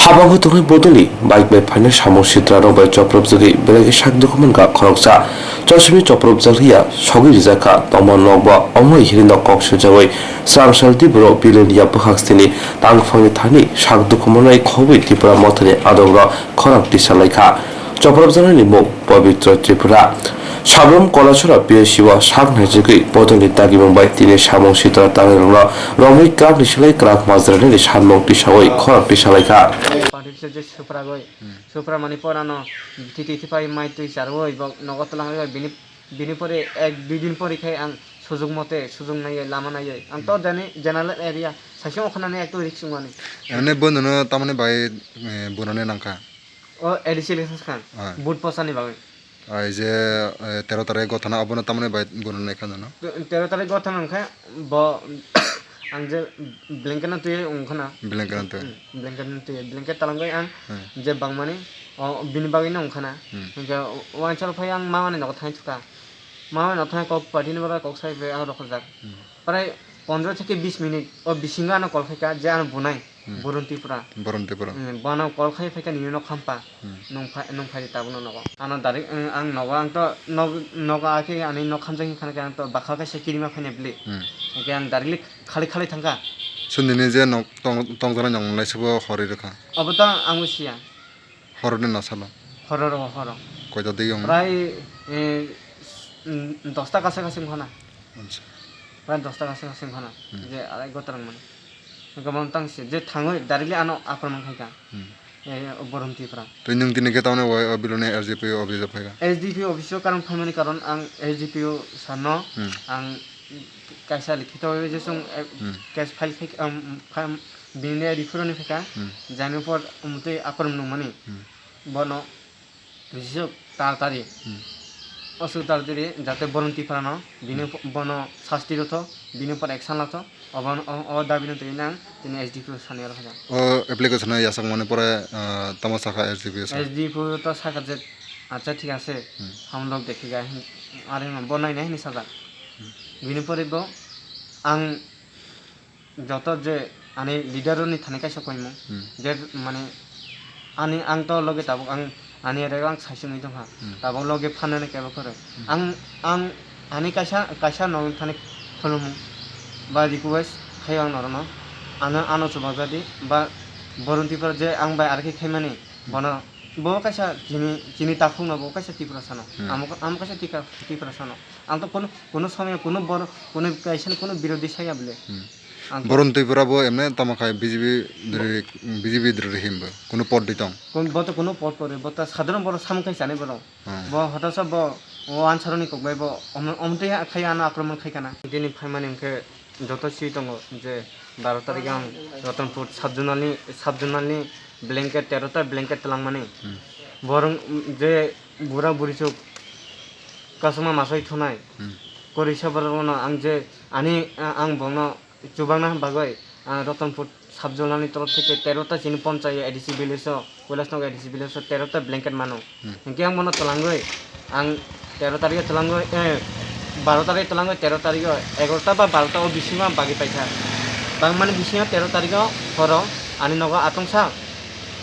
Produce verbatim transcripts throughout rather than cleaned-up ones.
Habango tongnai bodolni bike bai phainai samung sitrarok bai chopropjagwi belai khe sak dukhu mankha khoroksa. Chosimi chopropjak riya sogwi rijak kha tongma nokbo omo hini nok kok sujagwi sramsal tei borok biloni ya bwkhak sini tangphangni thani sak dukhu manwi khobwi Tripura mothani adongrok khorang tisa lai kha. Chopropjaknai ni mung Pabitra Tripura. Sabrum Kolasora P S C o sak naijagwi bodolni dagimung bai tini samung sitra tangnai rokno romwi kwrakni slai kwrak majra nini sanmung tisawi khorang tisa lai kha. Party office je supragoi, supra mani porano titi tipai mai twi charwi bo nogo twlangwi bini, bini pore ek dui din pore khai ang sujung mote sujung naiye lama naiye ang to jani general area saisung okhanani ekto risk wngmani. Ene bonono tamoni bai, eh, bonono nangkha. O A D C election khan. Ah. Vote posani bagwi. Ai je, eh, tero tarik gothana obono tamoni bai bono nai khana no? Te-, tero tarik gothana wngkha bo ang je blanket no twi wngkhana. Blanket no twi. Hmm, blanket no twi. Blanket talangwi ang Hmm. je bangmani o bini bagwi no wngkhana. Hmm. Hingkhe o-, wansaro phai ang mamani nogo thangwi thukha. Mamani nogo thangwi kok party ni bagwi kok sai phai ang rokhorjak. Hmm. Prai pondro theke bis minute o bisingo ano kol khaikha je ano bunai Hmm. Borun Tripura. Borun Tripura. Hmm, bono kol khai phaikha nini nok hampa. Hmm. Nung phai, nung phai tabukno nogo. Ano dari, hmm, ang nogo, ang to nog, nogo akhe ani nok hamjak hinkhana khe ang to bakha kaisa kirima phainai bwlwi. Hmm. Hingkhe ang directly khali khali thangkha. Sundini je nok tong, tongjaknai nok nai sabo horwi rwkha. Obo to ang bo siya. Horoni nasalo? Hororo, horo. Koita digi wng? Prai, eh, s-, mm, dosta kaisa kaisa wngkhana. Acha. Prai dosta kaisa kaisa wngkhana. Hmm. Je arai gotor wngmani. Gabang tang se, je thangwi directly ano akromon khaikha. Hmm. Eh, Borom Tipra. Tei nwng tini khe tamni o, o biloni S D P O office o phaikha? S D P O office o karon phaimani karon ang S D P O sir no Hmm. ang kaisa likhito jesong, eh, Hmm. case file khai, um, khai, bini report ni phaikha. Hmm. Jani por, um, tei akorom nungmani. Hmm. Bono bisok taratari. Hmm. Osuk taratari jate Borom Tipra no, bini Hmm. po-, bono sasti rwtho, bini por action latho. Obo, o, o dabi no twi nang tini S D P O sani oro phaikha. O application no yachakmani pore, ah, tamo sakha S D P O sir? S D P O to sakha je, acha thik ase, Hmm. hum log dekhega, are bo nainai hinwi sajak. Hmm. Bini pore bo ang joto je ani leader rokni thani kaisa koimung, Hmm. je mane ani ang to loge tabuk ang ani area o ang saisungwi tongkha, Hmm. tabuk loge phanani kebo kwrwi. Hmm. Ang, ang ani kaisa, kaisa nokni thani khulumung ba request khaio ang norokno, ano, ano chubajadi ba Borom Tipra je ang bai arkhe khaimani, Hmm. bono bo kaisa chini, chini takhukno bo kaisa Tiprasano. Hmm. Amo, amo kaisa Tika-, Tiprasano. Ang to kono, kono somoy kono bor-, kono kaisa ni kono birodhi saya bole. Hmm. Ang to Borom Tripura bo emne tamo khai B J P dri-, B J P dri himbo. Kono pod di tong. Kon-, bo to kono pod pore, bo to sadharon borok samung khai chani borok. Hmm. Bo hotosa bo o ansaroni kok bai bo om-, omtwi ha-, khai ano akromon khai kana. Tini phaimani hwnkhe joto swi tongo je baro tarikh ang Ratanpur sub-zonal ni, sub-zonal ni blanket, tero ta blanket twlangmani. Hmm. Borok je bura buri chuk kasuma masai thunai. Hmm. Korisa borok no ang je ani, a-, ang bongno chubangna bagwi, ah, Ratanpur sub-zonal ni torof theke tero ta chini ponchai A D C village o, Kailasnagar A D C village o tero ta blanket mano. Hmm. Hingke ang bono twlangwi, ang tero tarikh o twlangwi, eh, baro tarikh o twlangwi tero tarikh o egarota ba barota o bisingo ang bagwi paikha. Bangmani bisingo tero tarikh o horo ani nogo atongsa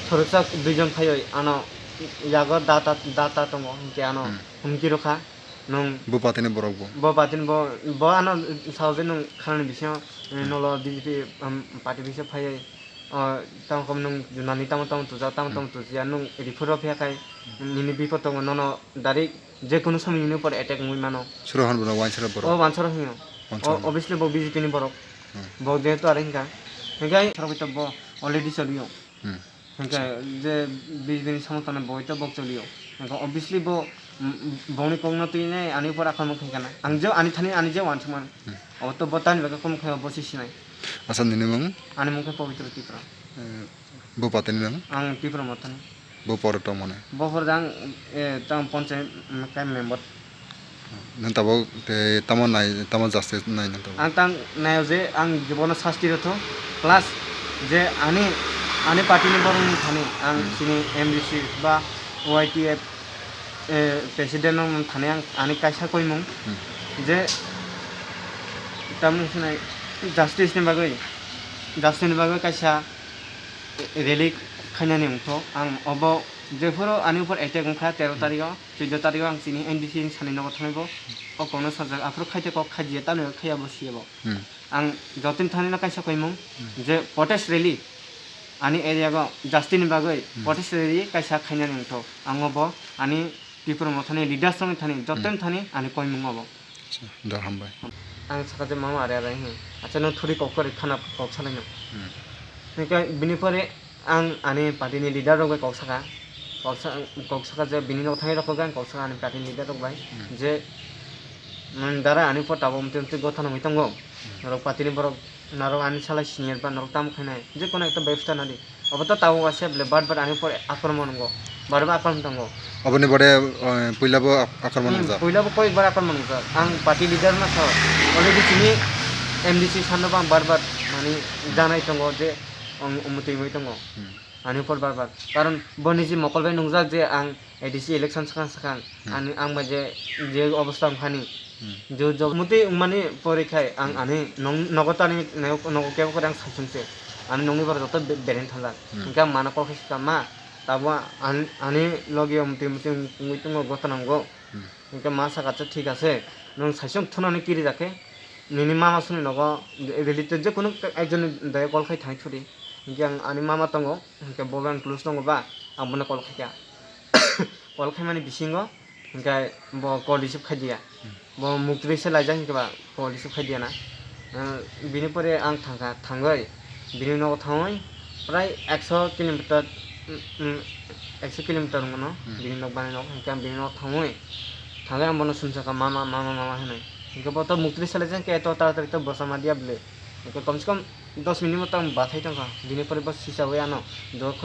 khoroksa duijon phaiwi ano yago data, data tongo, hingke ano Hmm. humki rokha. Nwng Bo patini borok bo. Bo patini bo, bo ano sao je nwng khanani bisingo, eh, Hmm. nolo B J P, um, party bisingo phaiwi, o, tamo khe nwng nani tamo tamo tujak, tamo tamo Hmm. tujiya, nwng refer rw phiya khai, Hmm. nini bipod tongo, nono direct je kunu somoy nini upor attack wngwi mano. Suro hwn bono wansara borok? O wansara hwnyo. Wansara O, hwnyo. Obviously bo B J P ni borok. Hmm. Bo jehetu are hwnkha. Hwnkhe sarwi to bo already choliyo. Hmm. Hingke je bini samung tangnai bo hoi to bok choliyo. Hingke obviously bo, mm, bongni kokno twi nai ani upor akromon khai kana. Ang je ani thani ani je uansukmani. Hmm. Obo to bo tamni bagwi akromon khai bo se sinai. Acha nini mung? Ani mung khe Pabitra Tripura. Eh, bo patini nang? Ang Tripura mothani. Bo pore tongmani? Bo pore jang, eh, tang ponchayat, mm, kai member. Nwng tabuk tei tamo nai, tamo justice nai nwng tabuk? Ang tang naio je ang bono sasti rwtho, plus je ani, ani party ni borok ni thani ang Hmm. chini M D C ba Y T F, eh, president no thani ang ani kaisa koimung Hmm. je tamni sinai justice ni bagwi, justice ni bagwi kaisa rally Khainani wngkha ang obo jephuru ani upor attack wngkha tero tarigo, chuddo tarigo ang chini N D C ni sani nogo thangwi bo o kokno sajak, aphuru khaite kok khaiya, tamni khaiya bo siya bo. Hmm. Ang jotin thani no kaisa koimung Hmm. je protest rally ani area go justice ni bagwi Hmm. protest rally kaisa khainani wngkha ang obo ani Tipra Mothani leaders rokni thani, jottoni Hmm. thani ani koimung obo. Acha, do hambai. Ang saka je mama are are hin. Acha no thuri kok kori khana kok salai no. Hmm. Hingke bini pore ang ani party ni leader rok bai kok saka. Kok sa-, kok saka je bini nok thani rok kok ang kok saka ani party ni leader rok bai. Hmm. Je, mm, dara ani pore tabok mtwi mtwi gotha nangwi tongo. Hmm. Norok party ni borok Norok ani salai senior ba norok tamo khainai, je kono ekta bebostha nadi. Obo to tabuk ase bole bar bar ani upor akromon wngo, bar bar akromon tongo. Oboni bode, eh, puila bo ak-, akromon Hmm, wngjak. Puila bo koyek bar akromon wngjak. Ang party leader no sa, already chini M D C sano bo ang bar bar mani janai tongo je ang umutwi wngwi tongo. Hmm. Ani upor bar bar. Karon bo niji mokol bai nungjak je ang A D C election swkang swkang Hmm. ani ang bai je, je obostha wngkhani. Hmm. Jo, jo, muti wngmani pore khai ang Hmm. ani nong-, nogo tani, nogo, nogo kebo kore ang saichung se. Ani nongni borok joto be-, bereng thangjak. Hmm. Hingke ang mano kok khe swkang, "Ma, tabo an-, ani logi o muti muti wng-, wngwi tongo, gotha nango." Hmm. Hingke ma saka, "Acha, thik ase, nwng saichung thunani kiri jakhe, nini mama songni nogo related je kunu ekjonni daya call khai thangwi thudi." Hingke ang ani mama tongo, hingke bo bai ang close tongo ba, ang bono call khaikha. Call khaimani bisingo, hingke bo call receive khaidiya. Hmm. Bo muktwi se laijak hingke ba call receive khaidiya na. Eh, bini pore ang thangkha, thangwi bini nogo thangwi prai ekso kilometer, mm, mm, ekso kilometer wngmano Hmm. bini nok bani nok, hingke ang bini nogo thangwi, thangwi ang bono sumsakha, "Mama, mama, mama," hinwi. Hingke bo to muktwi se laijak hingke eto taratari to bwsa ma diya bwle. Hingke komse kom dos minute bo tang bathai tongkha, bini pore bo sichawi ano dor khulwi